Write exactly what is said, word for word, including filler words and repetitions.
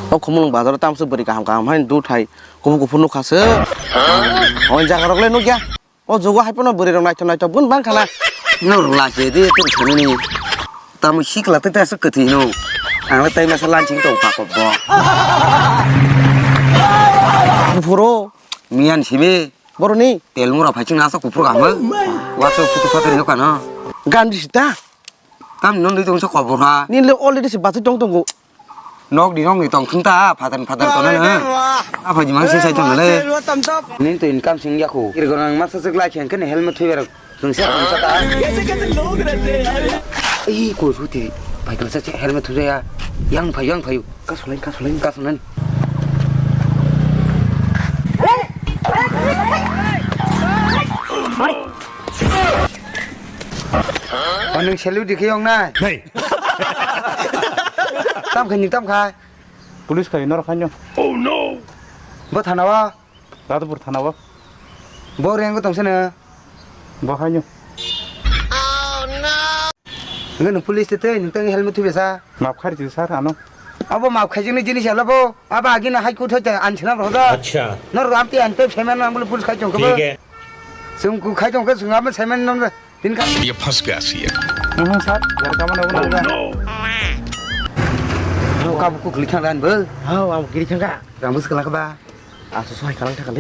O Khumulwng bazar o tamsuk bwrwi kaham kaham hai dut hai kuphur kuphur nukha se. O jaga rok le nukya. O jugo hai phano bwrwi rok naithok naithok bun bang khana. Norok lachai de tung sanani. Tamo sikla tei tei aswk kwthwi no. Ang le tei masa lansing tong kha kok bo. Buphuru. Miyan sibe. Boroni. Tel mura phai ching asa kuphur kha mo. Waso phutu phatar yo kana. Gandhi sita. Tam non dui tong sa kobor ha. Ni le already si bachai tong tongo. Nok di nok di tong thung ta, phatar phatar tong na. Apa jimang sing sai tong le. Nin to income sing ya khu. Kir gorang masa sik lai khen kene helmet thui berok. Tungsa tungsa ta. Ih, ko suti. Pai tungsa che helmet thui ya. Yang phai, yang phai. Ka sulain, ka sulain, ka sulain. Oning selu dikhe yong nai. Tam khai, ni tam khai. Police khai norok khainyo. Bo thana wa. Radhapur thana o. Bo reng ko tongsa na. Bo haino. Nang police te te nang tang helmet tu besa. Map khari tu sir ano. Abo map khai jini jini sala bo. Aba agi na hai kut hote an chana bo da. Acha. Nor ram te an te semen nang bole police khai chong ko. Thik hai. Sung ku khai chong ko sung am semen nang tin ka. Ye phas gaya si ye. Hmm sir, gar ka mana bona. Kabu ku kli thang dan bo. Hao, am kli thang ka. Rambus kala ka ba. Aso sohai kalang thakali.